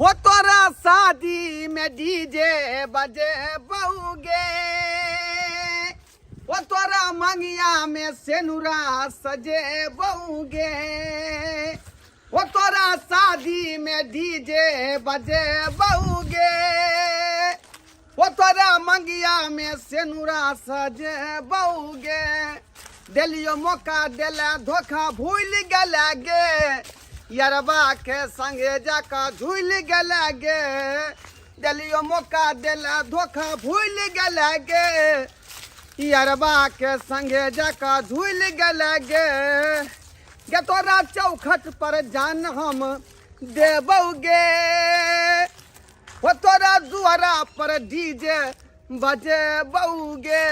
हो तोरा शादी में डीजे बजे बउगे, हो तोरा मंगिया में सेनुरा सजे बउगे, हो तोरा शादी में डीजे बजे बउगे, हो तोरा मंगिया में सेनुरा सजे बउगे। देलियो मौका देला धोखा भूल गेला गे, यरबा के संगे जाका झूल गेला गे। देलियो मौका देला धोखा भूल गेला गे, यरबा के संगे जाका झूल गेला गे। गे तोरा चौखट पर जान हम देबौगे, हो तोरा दुआरा पर डीजे बजे बउगे।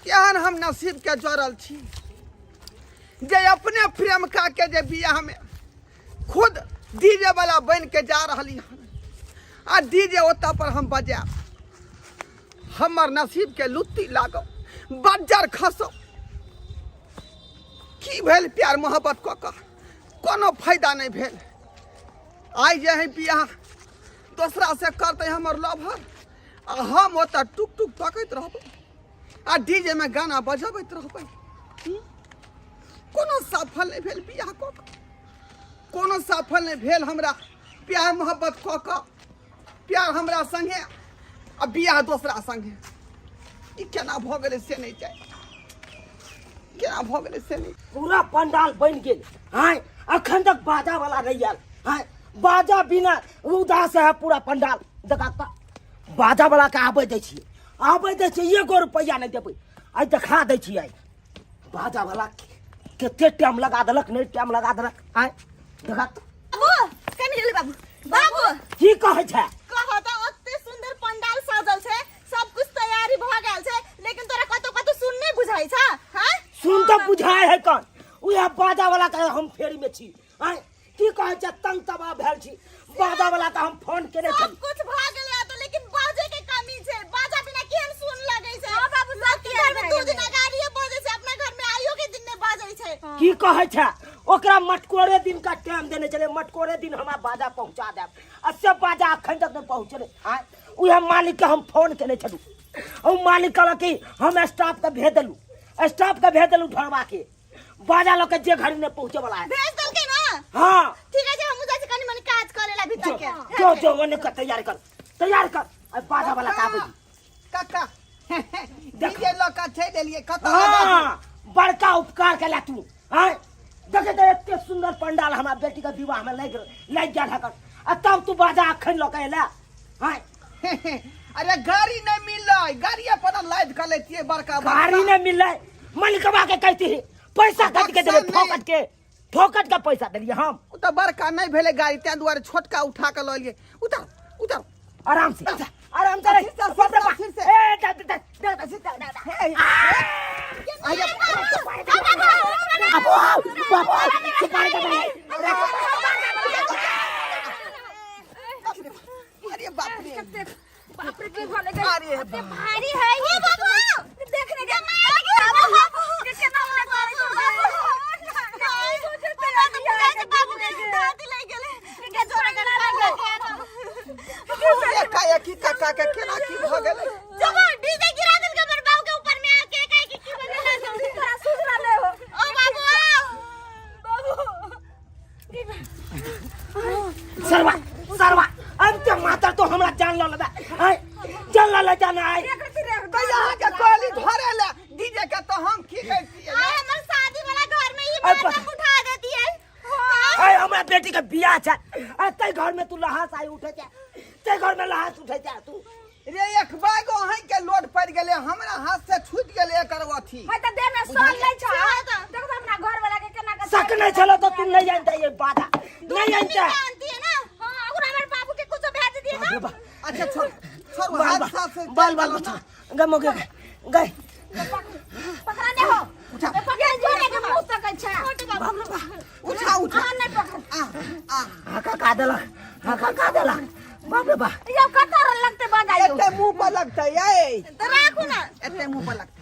केहन हम नसीब के जोड़ल छी जे अपने प्रेमिका के जे बियाह में खुद डीजे वाला बन के जा रहली हन आ डीजे ओतऽ पर हम बजायब। हमर नसीब के लुत्ती लागो, बज्जर खसो। की भेल प्यार मोहब्बत कऽ कऽ? कोनो फायदा नहि भेल। आइ जे है बियाह दोसरा से करते हमर लभर आ हम ओतऽ टुक टुक तकैत रहबै आ डीजे में गाना बजबैत रहबै। कोनो सफल नहि भेल बियाह कऽ कऽ, कोनो सफल नहि भेल हमरा प्यार मोहब्बत कऽ कऽ। प्यार हमरा संगे आ बियाह दोसरा संगे, ई केना भऽ गेलै से नहि जाय, केना भऽ गेलै से नहि। पूरा पंडाल बनि गेल। आँय, अखन तक बाजा वाला नहीं आयल। आँय, बाजा बिना उदास है पूरा पंडाल। देखा तऽ बाजा वाला के आबै दै छियै, आबै दै छियै, एगो रुपैआ नहि देबै। आइ देखा दै छियै बाजा वाला कते टाइम लगा देलक, नहि टाइम लगा देलक। आँय देखा तऽ। बाबू कनि गेलै बाबू, बाबू की कहै छै? कह तऽ ओते सुंदर पंडाल सजल छै, सब कुछ तैयारी भ गेल छै, लेकिन तोरा कतौ कतौ सुन नहीं बुझाई छ? हां सुन तऽ बुझाय है कन, उएह बाजा वाला के हम फेरी में छी। आँय की कहै छै? तंग तबाह भेल छी। बाजा वाला के हम फोन केने सब छली। कुछ भ गेलै तो, लेकिन बाजे के कमी छै। बाजा बिना केहन सुन लगै छै? हां बाबू, सब के घर में दू दिन अगाड़िए बजै छै, अपना घर में आइयो के दिन नहीं बजै छै। की कहै छै? ओकरा मटकोरे दिन का टाइम देने छलै, मटकोरे दिन हमरा बाजा पहुंचा देब, आ से बाजा अखन तक नहीं पहुंचलै। आँय उएह मालिक के हम फोन केने छलहुँ, ओ मालिक कहलक कि हम स्टाफ के भेज देलहुँ, स्टाफ के भेज देलहुँ ढोरबा के बाजा लऽ के जे घड़ी नहीं पहुंचे वाला है। भेज देलकै ना? हाँ ठीक है, हम जाइ छी कनी मनी काज करेला भीतर जो के। जो जो ओने के तैयार कर, तैयार कर, आ बाजा वाला का आबै। काका डीजे लऽ कऽ चलि एलियै कतऽ? हाँ बड़का उपकार केला तू। आँय देखे तऽ एते सुंदर पंडाल हमरा बेटी के विवाह में लागि लागि गेल हकन, आ तब तू बाजा अखन लऽ के एला? आँय अरे गाड़ी नहीं मिललै, गाड़ी अपन लाद कऽ लेतियै बड़का बड़का। गाड़ी नहीं मिललै, मलिकवा के कहती है पैसा कट के देबै, बक्सा नहि। फोकट के, फोकट के पैसा देलियै हम। ओ तऽ बड़का नहि भेलै गाड़ी, ताहि दुआरे छोटका उठा कऽ लऽ एलियै। उतर उतर, आराम से आराम से रे। फिर से, बाप रे बाप। फिर से। ए, दे, दे, दे, दे, दे, दे, दे, दे। हे, अरे बाबू, बाबू, सुपारी दे दे। अरे बाप रे, बाप रे, की भले गई? अरे अते भारी है ये बाबू, देखने के बाबू के केना मने करे छै बाबू। नहीं सोचे तो बाबू के दादी ले गेलै के जोरा के एकाएकी काका के केना की भऽ गेलै? जब डीजे गिरा देलकै हमर बाबू के ऊपर में आके एकाएकी की बने लागल। तोरा सूझ रहले हो। ओ बाबू, बाबू सरवा सरवा, अब के माता तो हमरा जान ल लेबे। आय जान ल ले जान आय। तऽ अहाँके कहली धरे लए डीजे के तऽ हम की करितियै? आय हमर शादी वाला घर में ही अरे माता उठा देती है। आय हमरा बेटी के बियाह छै, आ तै घर में तू लहास आइ उठे छै, तै घर में लहास उठे छै तू। रे एक बैगो अहीं के लोड पड़ि गेलै, हमरा हाथ से छूटि गेलै एकर अथी। हाय त देह में सल नै छ। देख त हमरा घर वाला के केना के शक नहीं छलो तो तू नहीं जानते ये बाधा नहीं जानते। जानती है ना? हां, और हमर बाबू के कुछ भेज दिए ना। बाप रे बाप। अच्छा छोड़ छोड़, बाल हाथ बाल साफ से बाल बाल बच्चा गए मोगे गए। पकड़ा ने हो। उठा। पकड़ जोरे के मुंह तकै छ। उठा उठा। अहाँ नहीं पकड़। आ आ हाका का देलक, हाका का देलक, बाप रे बाप। यो कतर लगते बाजा यो। एते मुंह पर लगतै ए। तो राखू ना। एते मुंह पर लगतै।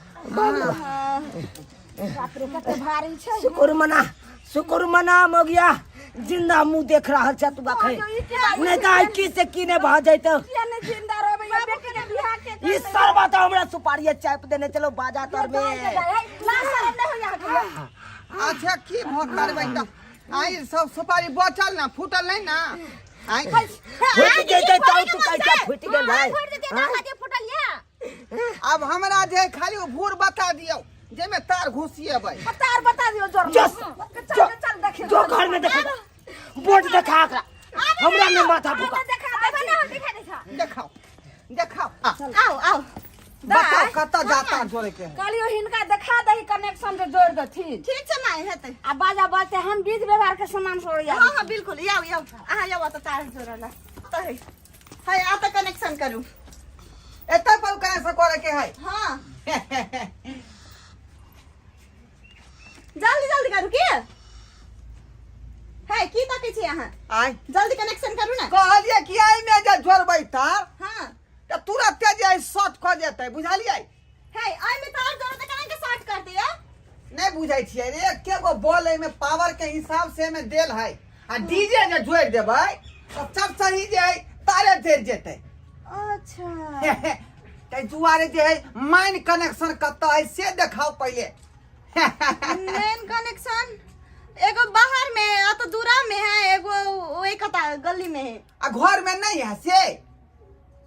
बाप रे, कते भारी छै। शुक्र मना, शुक्र मना मोगिया जिंदा मुंह देख रहल छ तू अखन नहीं त आइ की से की ने भऽ जैतौ। किया नहीं जिंदा रहबै ये बेटी के बियाह के ई सरवा त हमरा सुपारी चाप देने चलो बाजा तर में। लाज शरम नहीं होइया अहाँके? अच्छा की भऽ करबै तऽ आई सब सुपारी बचल ना फूटल नहीं ना आई फुटि जेतै तब तू कैसे फुटि गेल भाई? फोड़ देते ना खाते फुटल या। अब हमरा जे खाली ओ भूर बता दियौ जेमे तार घुसिएबै। तार बता दियो जोर जो चल चल देखियो। जो घर में देखा बोर्ड देखा एकरा हमरा में माथा फुका। देखा आबे ना देखा देखा। देखाओ देखाओ आ, आओ आओ। बताओ कतऽ जाता जोड़े के है? कहलियो हिनका देखा दही कनेक्शन जे जोड़ देथिन। ठीक छै माय हेतै। आ बाजा बजते हम विध व्यवहार के सामान सोड़िया। हाँ हाँ बिल्कुल याओ याओ अहाँ याओ तऽ तार जोड़ला तऽ है है आ तऽ कनेक्शन करू। एतऽ पर कनेक्शन करे के है? हाँ जल्दी जल्दी करू की है की तकै छी अहाँ? आय जल्दी कनेक्शन करू ना। कहलियै कि एहि में जे जोड़बै तार हाँ तऽ तुरते जे शॉर्ट कऽ जेतै बुझलियै? है एहि में तार जोड़तै केना के शॉर्ट कर दिया? नहीं बुझै छियै रे एके गो बॉल एहिमे पावर के हिसाब से एहिमे देल है आ डीजे जे जोड़ि देबै तऽ सब सही जे है तारे जरि जेतै। अच्छा ताहि दुआरे जे है माइन कनेक्शन कतऽ है से देखाउ पहिले। मेन कनेक्शन एगो बाहर में आ तो दूरा में है एगो ओई कता गली में है। आ घर में नहीं है से?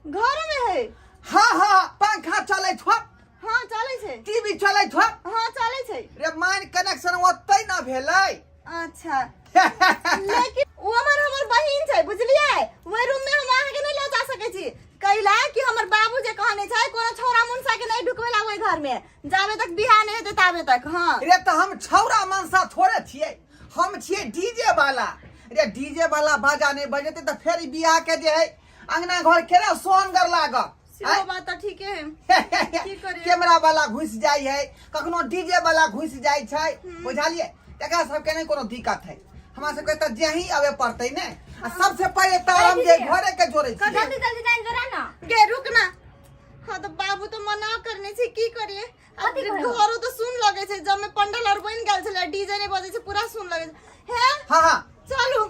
घर में है। हाँ हाँ पंखा चलै छौ। हाँ चलै छै। टीवी चलै छौ। हाँ चलै छै। रे माइन कनेक्शन ओतै ना भेलै। अच्छा लेकिन ओ हमर हमर बहिन छै बुझलियै ओहि रूम में हम अहाँ के नहीं ले जा सकै छी कैला कि हमर बाबू जे कहने छै कोनो छौड़ा मुनसा के नहीं ढुकबे ला ओहि घर में जाबे तक बियाह नहीं हेतै ताबे तक। हाँ रे तऽ हम छौड़ा मनसा थोड़े छियै हम छियै डीजे वाला। रे डीजे वाला बाजा नहीं बजेतै तऽ फेर ई बियाह के जे है अंगना घर केना सोहनगर लागत? सेहो बात तऽ ठीके है। की करियै? कैमरा वाला घुसि जाइ है कखनो डीजे वाला घुसि जाइ छै बुझलियै? एकरा सबके नहीं कोनो दिक्कत है हमरा सबके तऽ जेही आबे पड़तै ने। आ सबसे पहिले तार हम जे घरे के जोड़ै छियै। जल्दी जल्दी लाइन जोड़ा ना। गे रुक ना। हाँ तो बाबू तो मना करने छै की करिए? अब कथी कहै? घरो तो सुन लगे छै जब में पंडल और बन गेल छले डीजे नहीं बजे छै पूरा सुन लगे छै। हे हाँ हाँ चलू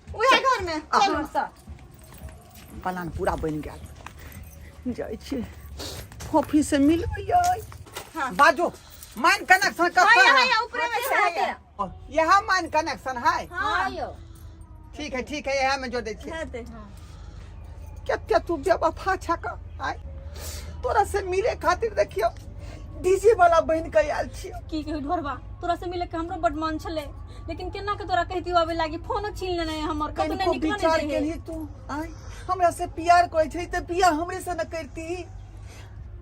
उहे घर में चलू। प्लान पूरा बनि गेल जाइ छियै ऑफिस से मिलबै। हाँ। बाजू माइन कनेक्शन कतऽ हाँ है? यहाँ ऊपरे में छै हेतै। यहाँ माइन कनेक्शन है? हाँ यो। ठीक है ठीक है यहाँ में जोड़ दै छियै। हेतै। कते तू बेवफा छक आय तोरा से मिले खातिर देखियो डीजे वाला बन के आयल छियो। की कहू ढोरबा तोरा से मिले के हमरो बड मन छले लेकिन केना के तोरा कहती आवे लागी फोनो छीन लेने हमर कतौ कनिको नहीं निकल विचार नहीं केलही तू आय हमरा से प्यार करै छै तऽ बियाह हमरे से न करती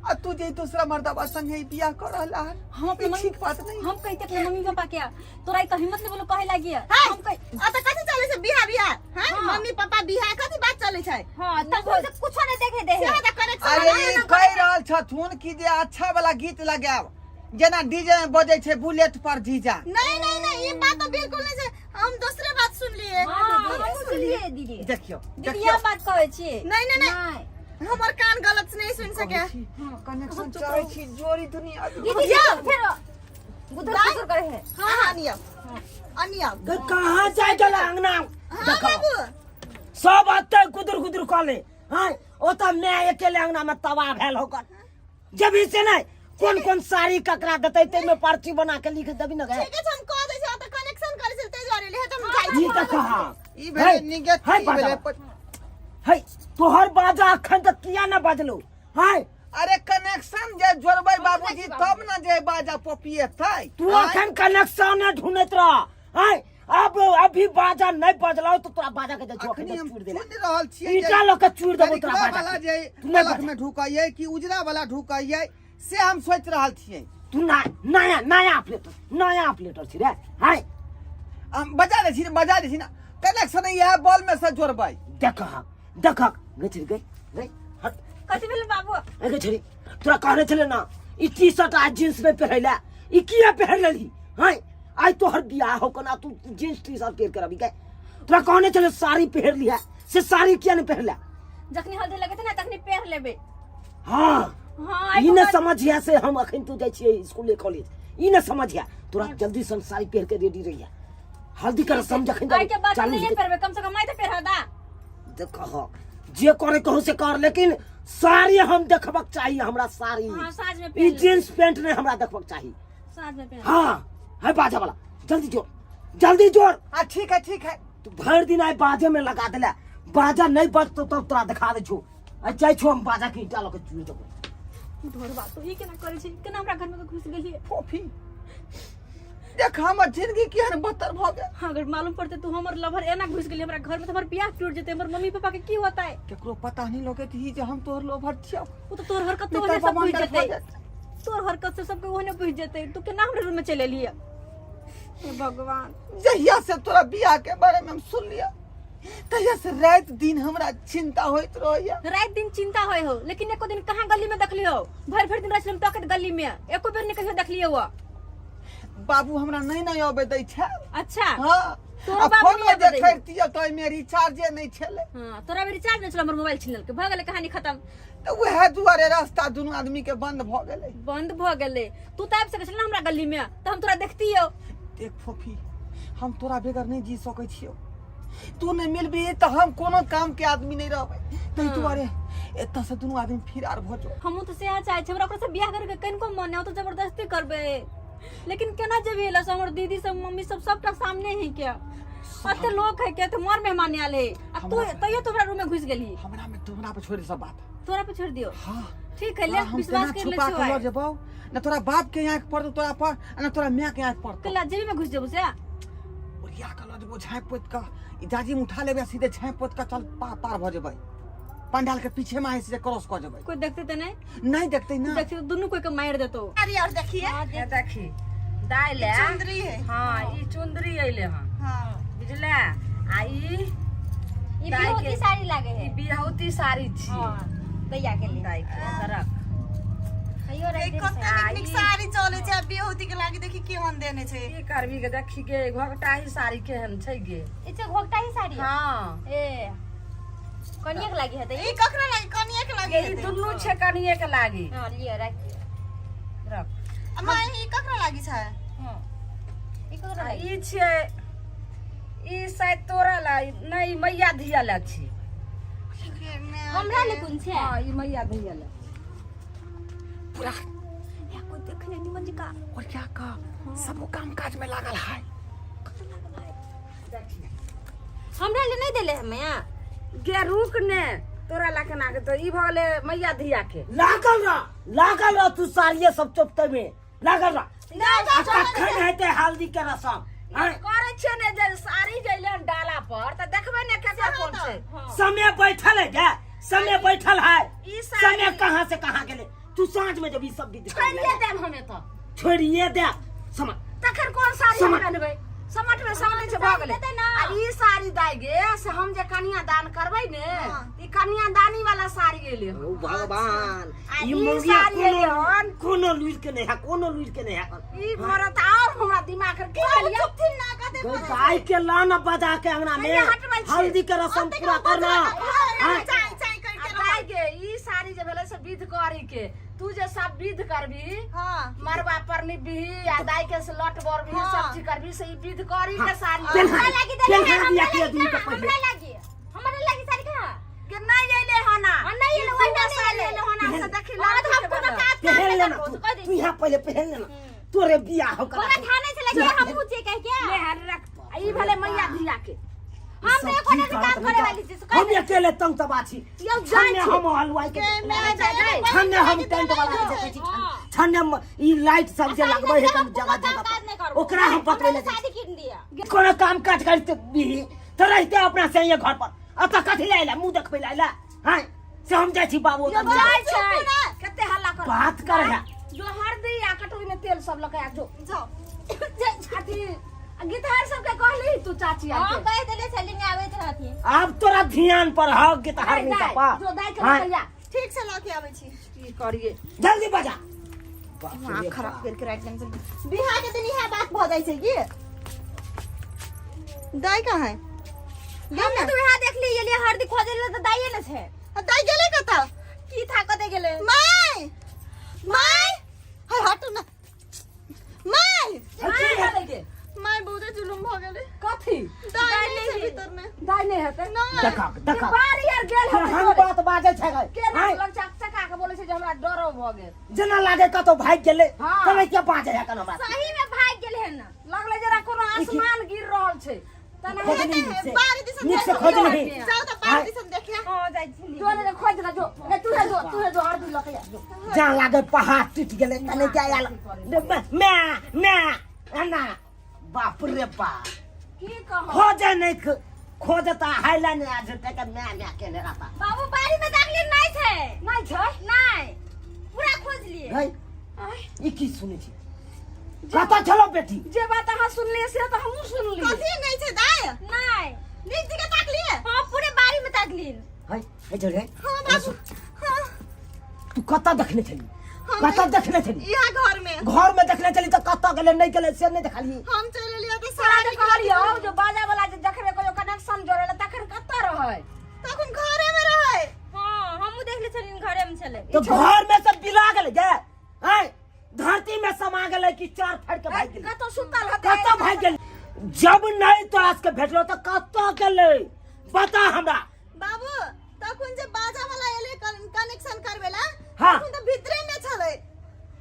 आ तू जे दूसरा मर्दबा संगे बियाह कर रहला हन। हम अपने ई मम्मी ठीक बात नहीं। हम कहते अपने मम्मी पापा के तोरा ई तो हिम्मत नहीं बोलो कहे लागी है हम कह आ त कथि चलै छै बियाह बियाह? हां हाँ। मम्मी पापा बियाह कथि बात चलै छै? हां तब से कुछो नहीं देखे दे से त कनेक्शन अरे ई कहि रहल छथुन कि जे अच्छा वाला गीत लगायब जेना डीजे में बजै छै बुलेट पर जीजा। नहीं नहीं नहीं ये बात तो बिल्कुल नहीं छै हम दूसरे बात सुन लिए। हां हम सुनलिए दीदी। देखियो दीदी देखियो यह बात कहै छी। नहीं नहीं नहीं हमर कान गलत से नहीं सुन सके। कनेक्शन चाहे छी जोड़ी दुनिया। दीदी फिर गुदर गुदर करे है। हां हां अनिया अनिया कहाँ जाय गेल अंगना? हां देखो बाबू सब अते गुदुर गुदुर कले। हाँ ओतऽ मैं अकेले अंगना में तबाह भेल होकर जब से नहीं कौन कौन साड़ी ककरा देतै तै में पर्ची बना के लिख देबी न गे। ठीक है हम कह दै छी त कनेक्शन करै छै तेज वाले ले हम जाइ ई त कहा ई भेलै निगेटिव है ई भेलै बाजा। है तोहर बाजा अखन तक किया न बजलो? है अरे कनेक्शन जे जोड़बै बाबूजी तब न जे बाजा पोपिएतै। तू अखन कनेक्शन न ढूंढैत रह। है अब अभी बाजा नहीं बजलौ तो तोरा बाजा के जे अखनी हम चूर देला सुनि रहल छियै जे ईटा लऽ के चूर देबौ तोरा लड़का बाजा वाला के। जे तू नहीं पलक बजा। में ढुकैयै कि उजरा वाला ढुकैयै से हम सोचि रहल छियै। तू ना नया नया ऑपरेटर नया ऑपरेटर छी रे। है हम बजा दै छी बजा दै छी ना कनेक्शन इएह बॉल में से जोड़बै। देख देख गई छड़ी गई गई हट। कथी भेल बाबू? ए गई छड़ी तोरा कहने छले ना ई टी शर्ट आ जींस में पहिरैला ई किया पहिर लेलही? है आइ तोहर बियाह हो कोना तू जींस टी शर्ट पहिर के रबी गए? तोरा कहने छले साड़ी पहिर लिहा से साड़ी किया नहीं पहिरला? जखनी हल्दी लगेते ना तखनी पहिर लेबे। हाँ हाँ ई न समझिया से हम अखन तू जाइ छियै स्कूल कॉलेज ई न समझिया तोरा जल्दी से साड़ी पहिर के रेडी रहिया। हल्दी के रसम जखन आइ के बाद चालू नहीं हेतै पेरबे कम से कम आइ तऽ पेरह दा। देखह जे करे कहू से कर लेकिन साड़ी हम देखबक चाही हमरा साड़ी। हाँ, साँझ में ई पहन लेबै। जींस पैंट नहीं हमरा देखबक चाही। साँझ में पहन। हाँ है बाजा वाला जल्दी जोड़ जल्दी जोड़। हाँ ठीक है ठीक है। तू भर दिन आइ बाजे में लगा देला बाजा नहीं बजतो तब तोरा दिखा दे छो। आ जाइ छो हम बाजा के ईंटा लऽ के चूर देबो। ढोरबा तो ई केना करै छै केना हमरा घर में घुस गेलियै? फोफी देख हमर जिंदगी केहन बदतर भऽ गेल। हाँ, अगर मालूम पड़ते तू हमर लवर एना घुस गेली हमरा घर में तो हमर बियाह टूट जेते हमर मम्मी पापा के की होता है? केकरो पता नहीं लगैत ही जे हम तोहर लोभर छियौ। उ तो तोहर हरकत तो नहीं ओहने तऽ सब बुझ बमंडल भऽ जेते। जेतै। तोहर हरकत से सबके ओहने बुझ जेते। तू केना हमरा रूम में चलि एलियै? हे भगवान। जहिया से तोरा बियाह के बारे में हम सुनलियै तहिया से राति दिन हमरा चिंता होइत रहैया। राति दिन चिंता होय हो लेकिन एको दिन कहाँ गली में देखलियो? भर भर दिन राति हम तकत गली में एको बेर नहीं कहियो देखलियो वो। बाबू हमरा नहीं नहीं अबे दै छै। अच्छा। हाँ। तोरो आ बाबू फोनो नहीं जे अबे दै। खरीदतियै तऽ ओहिमे रिचार्जे नहीं छलै। हाँ, तोरा भी रिचार्ज नहीं छल हमर मोबाइल छीन लेलकै भऽ गेलै कहानी खत्म। तऽ उएह दुआरे रास्ता दुनू आदमी के बंद भऽ गेलै। बंद भऽ गेलै। तू तऽ आबि सकै छल ने हमरा गली में तऽ हम तोरा देखतियौ। देख फोफी हम तोरा बगैर नहीं जी सकै छियौ। तू नहीं मिलबी तऽ हम कोनो काम के आदमी नहीं रहबै। ताहि दुआरे एतऽ से दुनू आदमी फिरार भऽ जो। हमहूँ तऽ सएह चाहै छी हमरा ओकरा से बियाह करके कनिको मन नहीं, हम तऽ जबरदस्ती करबै लेकिन केना जेबही एला से? हमर दीदी सब मम्मी सब सबटा सामने है क्या अते लोग है क्या? तो मोर मेहमान आयल है आ तू तैयो तोरा रूम में घुस गेली। हमरा में तोरा पर छोड़ दे सब बात। तोरा पे छोड़ दियो? हाँ। ठीक है ले हम विश्वास तेना कर ले छुपा छो के लऽ आइ। जेबौ न तोरा बाप के आँखि पड़तौ तोरा पर आ न तोरा माय के आँखि पड़तौ। कला जेबी में घुस जेबौ से? ओरिया के लऽ जेबौ झाँपि पोति कऽ ई जाजिम उठा लेबै आ सीधे झाँपि पोति कऽ चल पार भऽ जेबै पंडाल के पीछे में सीधे क्रॉस कऽ जेबै। कोई देखते तऽ नहीं? नहीं देखते ना। देखते तो दुनू कोई के मारि देतौ। अरे और देखिए। ये देखी दाइ ले चुंदरी है। हाँ ई चुंदरी अइले हन। हाँ। बुझले? आ ई ई दाइ बिहुती के साड़ी लागे है। ई बिहुती साड़ी छी। हाँ, दैया के लिए। दाइ के तरक। हइयो रख ए दे कते आ, नीक नीक ई- साड़ी चले छै आ बिहुती के लागी देखी केहन देने छै। की करबी के देखी के घोघटाही साड़ी केहन छै गे। ई छै घोघटाही साड़ी? हाँ। ए कनिया के लागी हेतै ई ककरा लागी? कनिया के लागी ई हेतै। दुनू छै कनिये के लागी। हां लियो राख दियो। रख। आ माय ई ककरा लागी छै? हां। ई ककरा आ लागी? ई छै ई शायद तोरा ला नहीं मैया धिया ला छी। हमरा ले कोन छै? हां ई मैया धिया ला। पूरा या कोई देखने निमन जी का। और क्या का सब काम काज में लागल है। हमरा ले नहीं देले है मैया। गे रुक ने तोरा ला केना के तो ई भऽ गेलै मैया धिया के। लागल रह तू साड़िये सब चोपते में लागल रह। आ कखन हेतै हल्दी के रसम? आँय? करै छियै ने जे साड़ी जे अइलै हन डाला पर तऽ देखबै ने केकर कोन छै। समय बैठल है गे समय बैठल है। ई साड़ी- समय कहाँ से कहाँ गेलै? तू साँझ में जब ई सब विध छोड़िए देब हमे तऽ। छोड़िए दे समझ। तखन कोन साड़ी हम समट। पेन्हबै? समट में समटै छै भऽ गेलै। देतै ना। आ ई साड़ी दाइ गे से हम जे कन्यादान करबै ने ई कन्यादानी वाला साड़ी एलै हन। ओ भगवान आ ई ई मौगिया साड़ी कोनो एलै हन। कोनो लुरि के नहीं है कोनो लुरि के नहीं है। ई भरत और हमरा दिमाग के की भेलियै? चुपथिन ना कते गौ गाय के लाना बजा के अंगना में कहिया हटबै छी? हल्दी के रसम पूरा करना। हाँ? चाय चाय करके आ दाइ गे ई साड़ी जे भेलै से विध करी के तू जे सब विध करबी हाँ। मरबा पर निबही आ दाइ के से लट बरबी हाँ। सब चीज करबी से ई विध करी के साड़ी पेन्हा हमरा लागी देले है, पेन्हा हमरा दिया के लागी आदमी के कहाँ? पहिले। हमरा लागी हमरा लागी साड़ी कहाँ? के नहीं अइले हना। हाँ, नहीं अइले, ई वही दूगो नहीं साड़ी अइले। अइले हना से देखी हाँ, लड़की तो हम के कोनो भेलै। काज काम पहन नहीं लेना करबो, तू तो कह दै तू यहाँ पहले पहन लेना तोरे बियाह हो कोनो थाने से लगे हमहू छियै कह के। ले हर रख। आ ई भेलै मैया धिया के। हम तऽ एको दिन काम करे वाली छी, से कह हम अकेले तंग तबा छी। यौ जाइ छन्ने छी। हम हलवाई के के मैं जाय छन्ने हम टेंट वाला के देखै छी छन्ने हम ई लाइट सब जे लगबै है कन जगह जगह पर ओकरा हम बतबै ले जाइ शादी कीन दिया। छी। कोनो काम काज करते भी तऽ रहिते अपना से घर पर अतऽ कथी ले अइला मुँह देखबै ले अइला? हाँ से हम जाइ छी बाबू ओतऽ। जाइ छै कते हल्ला कर बात कर है। जो हरदी आ कटोरी में तेल सब लके आ जो जाओ। अथी आ गीतहार सबके कहली तू चाची हां आके कह देले छली आबैत रहथिन। आब तोरा ध्यान पर हौ गीतहार दाइ, नहीं पा। जो दाइ के हाँ। लकैया। ठीक से लके आबै छी। की करिए जल्दी बजा। दिमाग खराब करके राख देने छै। बिहार के दिन इएह बात भऽ जाइ छै की? दाइ कहाँ है? हम तो वहां देख ली ये हरदी खोजे ले त दाइए न छै। आ दाइ गेलै कतऽ? की था कतऽ गेलै? My my हाय हटू ना। My की भेलै गे? My बहुते जुलुम मालूम भ गेलै। कथी? दाइ नहि छै भीतर में। दाइ नहि हेतै? नहि। देखा देखा बारी आर गेल हेतै हम तोरे। बात बाजै छै गै। केना आँय, लग चक चका के बोलै छै जे हमरा डरो भऽ गेल। जेना लागे कतौ भागि गेलै। हाँ। तनै के बाजै है कनो बात। सही में भाग गेल है ना। लगलै जेना कोनो आसमान गिर रहल छै तेना। खोज नहीं नीक से। बारी दिसन नीक से खोज नहीं। जाउ तऽ बारी दिसन देखिया। हां, जाइ छी। जो ने खोज के जो ए, तू हे जो, तू हे जो, हरदी लऽ के आ, जो। जहाँ लागे पहाड़ टूटि गेलै तनै के आयल मैं मैं एना बाप रे बाप। की कहब? खोजे नहीं खोजता हाइला नहीं आज तक मैं मैं केने रहता। बाबू, बाड़ी में दाखली नहीं छै। नहि छै? नहीं, पूरा खोज लिए। है ई की सुनै छी? कतऽ छलो बेटी? जे बात अहाँ सुनलियै से तऽ हमहूँ सुनलियै। कथी नहि छै दाइ? नहीं। नीक जगह ताकलिए? हां, पूरे बाड़ी में ताकली। है है झोरे। हाँ बाबू, हाँ। तू कतऽ देखने छली? हम कतऽ देखने छली? यहाँ घर में। घर में देखने छली तऽ कतऽ गेलै नहि गेलै से नहि देखलियै। हम चलि एलियै तऽ तोरा सारा जे कहलियौ जे बाजा वाला जे जखने कहियो कनेक्शन जोड़े ला तखन कतऽ रहै? तखन घरे में रहै। हां, हमहूँ देखले छलिन, घरे में छलै। तो घर में सब बिला गेलै गे आँय, धरती में समा गेलै कि चार फाड़ के भागि गेलै? कतऽ सुतल हेतै? कतऽ भागि गेलै? जब नहि तोरा सबके भेटलो तऽ कतऽ गेलै बता हमरा। बाबू, तखन जे बाजा वाला एलै कनेक्शन करबेला, हाँ। तखन तऽ भीतरे में छलै।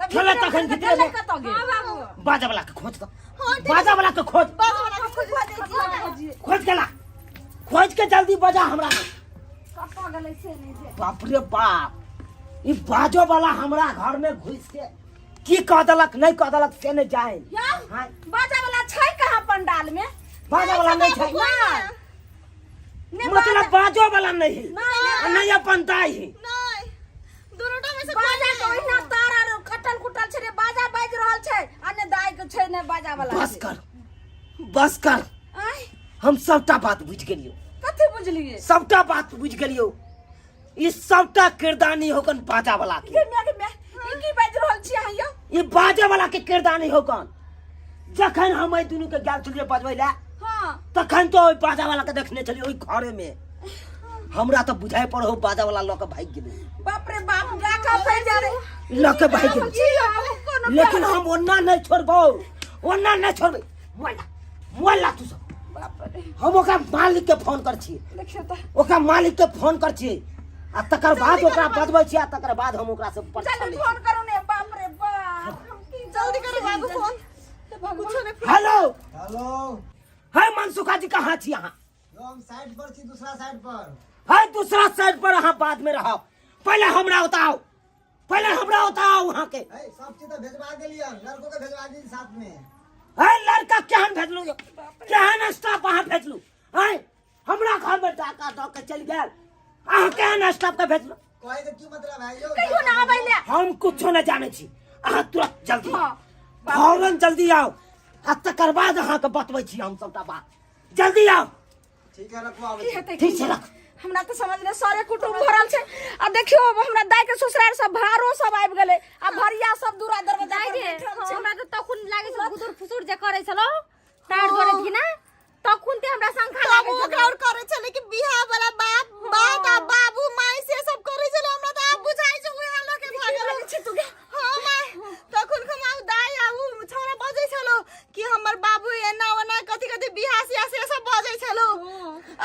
तऽ छलै भीतरे तखन में भीतरे में। गेलै कतऽ गेल? हां बाबू। बाजा वाला के खोज दो। हाँ, ठीक। बाजा वाला के खोज। बाजा वाला के खोज दै छी। खोज गेला, खोज के जल्दी बजा हमरा। कतऽ गेलै से नहि जे। बाप रे बाप, ई बाजो वाला हमरा घर में घुस के की कह देलक नहि कह देलक से नहि जाए। यौ। हाँ। बाजा वाला छै कहाँ पंडाल में? बाजा वाला नहीं छै। ने। मतलब बाजो वाला नहीं है नहीं। आ नहीं अपन दाई है। नहि, दुनूटा में से कोई बाजा के नहि। ओहिना तार आर कटल कुटल छै ने बाजा बाजि रहल छै आ ने दाइ के छै ने बाजा वाला। बस कर, बस कर। आँय? हम सबटा बात बुझि गेलियौ। कथी बुझलियै? सबटा बात बुझि गेलियौ। ई सबटा किरदानी होकन बाजा वाला के। गे माय, गे माय, ई की बाजि रहल छी अहाँ यौ? ई बाजे वाला के किरदानी होकन। जखन हम एहि दुनू के गेल छलियै बजबै लए, तखन तो ओहि बाजा वाला के देखने छलियै ओहि घरे में। हमरा तऽ बुझाइ पड़ो बाजा वाला लऽ के भागि गेलै। बाप रे बाप, डाका फैल जा रे। लऽ के भागि गेलै। जी, हम कोनो लेकिन हम ओना नहि छोड़बौ, ओना नहि छोड़बै। मोबाइल ला, मोबाइल ला तू सब। बाप रे। हम ओकरा मालिक के फोन कर छियै। देखियौ तऽ। ओकरा मालिक के फोन कर छियै आ तकर बाद ओकरा बजबै छियै आ तकर बाद हम ओकरा से परीक्षा जल्दी लै छियै। फोन करू ने। बाप रे बाप, हम की जल्दी करू बाबू फोन। कुछो नहि। हेलो। हेलो। है मनसुखा जी, कहाँ छी अहाँ? यो, हम साइड पर छी, दूसरा साइड पर। है दूसरा साइड पर अहाँ बाद में रहब, पहले हमरा बताओ, पहले हमरा बताओ वहाँ के। है सब चीज तो भेजवा देलियन, लड़को के भेजवा दी साथ में। है लड़का केहन भेजलू? केहन स्टाफ अहाँ भेजलू? है हमरा घर में डाका दऽ के चलि गेल, अहाँ केहन स्टाफ के भेजलू? कहे के की मतलब है यो? कहियो ना आबै ले। हम कुछो नहीं जाने छी, अहाँ तुरंत जल्दी हाँ। फौरन जल्दी आओ आ तकर बाद अहाँके बतबै छी हम सबटा बात। जल्दी आओ। ठीक है, रखो, आबै की छी। हेतै? ठीक छै, रख। हमरा तऽ समझ नहि, सरे कुटुम्ब भरल छै आ देखियौ हमरा दाइ के ससुराल सब भारो सब आबि गेलै आ भरिया सब दूरा दरवाजा दाइ पर गे, बैठल छै। हमरा तऽ तखन लागै छै गुदुर फुसुर जे करै छलौ तार जोड़े थी ना, तखन ते हमरा शंका तब लागै ओकरा छलौ। और करै छलै कि बियाह वाला बाप बात आ बाबू माय से सब करै छलै। हमरा तऽ आब बुझाइ छै उएह लऽ के भागल छै तू गे। हाँ माय, तखन हम आब दाइ आ उ छौड़ा बजै छलौ कि हमर बाबू एना ओना कथी कथी बियाह सियाह से सब बजै छलौ।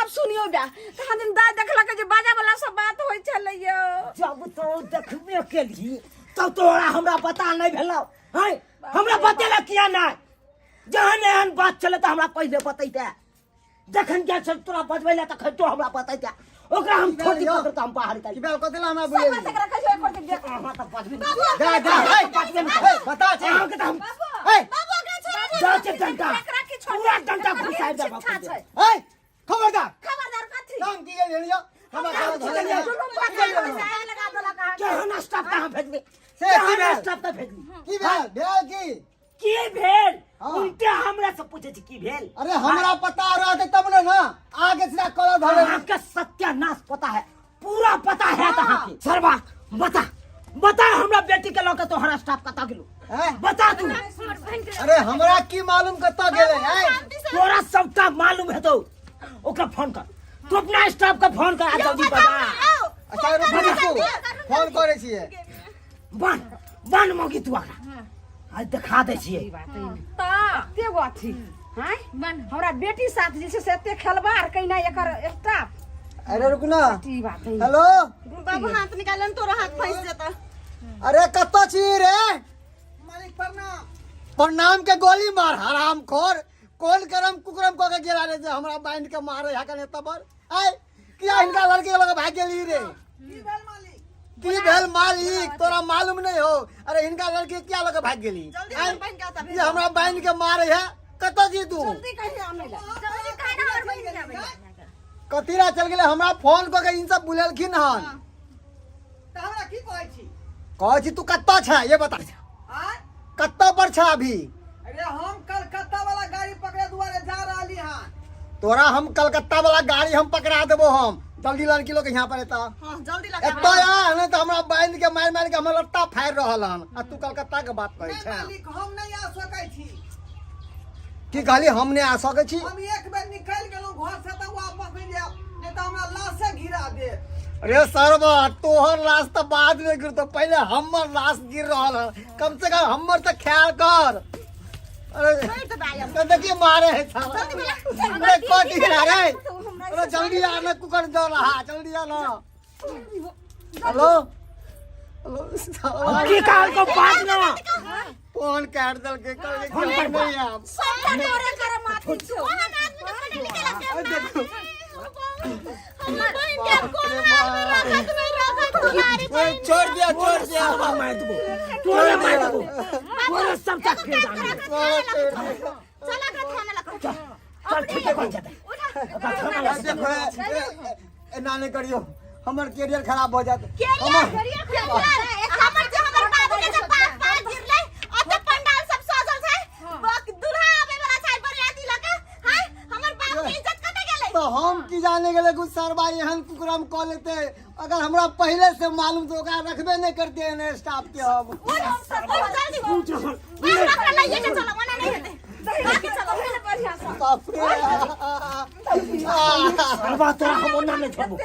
अब सुनियो बा, कहाँ दिन दाइ देखलक जे बाजा वाला सब बात होइ छलै यौ। जब तो देखबे केलही तब तोरा हमरा पता नहीं भेलौ है। हमरा बतेला किया नहीं? जहन एहन बात छलै तऽ हमरा पहिले बतैते। जखन गेल छल तोरा बजबै लए तखन तो हमरा बतैते। ओकरा हम की छोटी भेल यौ? पकड़ के हम बाहर निकालि की भेल? कथी ला हमरा सब बुलेली? बात एकरा कहियो एक दिन अहाँ तऽ बजबे नहि। जा जा, हे बजबे नहि। हे, बता छै। अहाँके तऽ हम हे बाबू, ओकरा छोड़ू। दऽ छै डंटा, एकरा की छोड़? पूरा डंटा घुसाइ देब। शिक्षा छै। हे खबरदार। खबरदार कथी? काम की गेल यौ? हमरा घर धरे गेलियै। दुनू बात लगा देलक अहाँके। केहन स्टाफ कहाँ भेजली? से की केहन भेल? स्टाफ के भेजली? की भेल? भेल की? की भेल? हाँ। उल्टे हमरा से पूछे छी की भेल? अरे हमरा पता रहते तब ने ना आगे सीधा कॉलर धरे। अहाँके सत्यानाश पता है, पूरा पता है तऽ अहाँके। सरवा बता, बता, हमरा बेटी के लऽ के तोहर स्टाफ कतऽ गेलो? हैं? बता तू। अरे हमरा की मालूम कतऽ गेलै हैं? तोरा सबटा मालूम हेतौ। ओकरा फोन कर, तू अपना स्टाफ के फोन कर आ जल्दी बता। अच्छा रुकू रुकू, फोन करै छियै। बन बन मौगी तू आकरा आज देखा दै छियै। तऽ एगो अथी हैं हमरा बेटी साथ जे छै से एते खेलबार कहिना एकर स्टाफ अरे रुक ना ई बात है हेलो बाबू हाथ निकालन तोरा हाथ फंस जेता अरे कतऽ छी रे मालिक प्रणाम प्रणाम के गोली मार हराम खोर कोन करम कुकरम कऽ के गेला रे जे हमरा बांध के मारे है कने तबर आय किया हिनका लड़की के लगे भाग गेली रे की भेल मालिक की भेल मालिक तोरा मालूम नहीं हो अरे हिनका लड़की क्या लगे भाग गेली जल्दी आय, हमर बहिन के आता ये हमरा बांध के मारे है कतऽ जी तू जल्दी कहिया आनै ला जल्दी कहि ना हमर बहिन के आबै ला। कथी ला चल गेलै हमरा फोन कऽ के इन सब बुलेलखिन हन तऽ हमरा की कहै छी कहै छी तू कतऽ छै ये बता आय कतऽ पर छै अभी अरे हम कलकत्ता वाला गाड़ी पकड़े दुआरे जा रहली हन तोरा हम कलकत्ता वाला गाड़ी हम पकड़ा देबो हम जल्दी लड़की लोग यहाँ पर एता हां जल्दी लगा एतऽ आ नहीं तऽ हमरा बांध के मारि मारि के हमर लत्ता फाड़ि रहल हन आ तू कलकत्ता के बात करै नहि छै मालिक हम नहि आ सकै छी की कहली हम नहि आ सकै छी हम एक बेर निकलि गेलहुँ घर से तऽ वापस नहि जायब नहि तऽ हमरा लाशे गिरा देत अरे सरवा तोहर लाश तऽ बाद में गिरतो पहले हमर लाश गिर रहल हन कम से कम हमर तऽ ख्याल कर अरे तो देखिए मारे है साला अरे कट गिरा रे अरे जल्दी आ ना कुकर जल रहा जल्दी आ ना हेलो हेलो साला की कहल को बात ना फोन काट देलकै कहलकै कि हम नहीं आयब सबटा तोरे कर माथी छौ ओहन आदमी के पढ़े लिखे लगे अरे देखो हमर बहिन के आब कोन हाल में रखत नहीं रखत हमारी ओए, छोड़ दिया छोड़ दिया साला मार देबो तोरे मार देबो तोरे सबटा खेल जान चल ओकरा थाना लगा चल ठीक है बन जाता ओकरा थाना लगा देखो एना नहि करियौ हमर कैरियर खराब भऽ जायत कैरियर कैरियर हमर जे हमर बाबू के जे पास पास गिरलै ओते पंडाल सब सजल छै बक दुल्हा आबै वाला छै बरियाती लके हां हमर बाबू के इज्जत कते गेलै तऽ हम की जाने गेलै कि सरबा एहन कुकरम कऽ लेतै अगर हमरा पहिले से मालूम तऽ ओकरा रखबे नहि करते एहन स्टाफ के हम उठ जल्दी बाप ओकरा लइए के चलो ओना नहीं हेतै बाकी चलो बढ़िया से बाप रे सरवा तोरा हम ओना नहि छोड़बो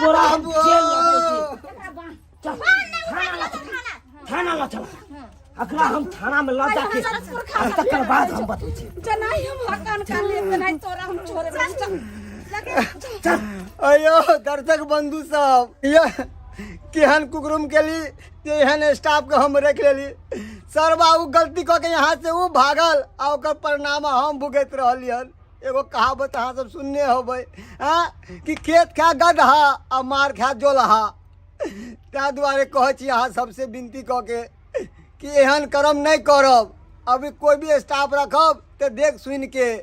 तोरा हम जेल लऽ जाइ छी चल थाना लऽ चल थाना लऽ चल अकरा हम थाना में लऽ जाके आ तकर बाद हम बतबै छी जनाई हम हकान कान ले तेनाही तोरा हम छोड़े चल चल अयो दर्शक बंधु सब ये केहन कुकरुम केली जे एहन स्टाफ के हम रख लेली सर बाबू गलती कऽ के यहाँ से उ भागल आ ओकर परिणाम हम भुगति रहली हन एगो कहावत अहाँ सब सुनने होबै आँ कि खेत खा गदहा आ मार खा जोलहा ताहि दुआरे कहै छी अहाँ सबसे विनती कऽ के कि एहन कर्म नहि करब अभी कोई भी स्टाफ रखब तऽ देख सुनि के।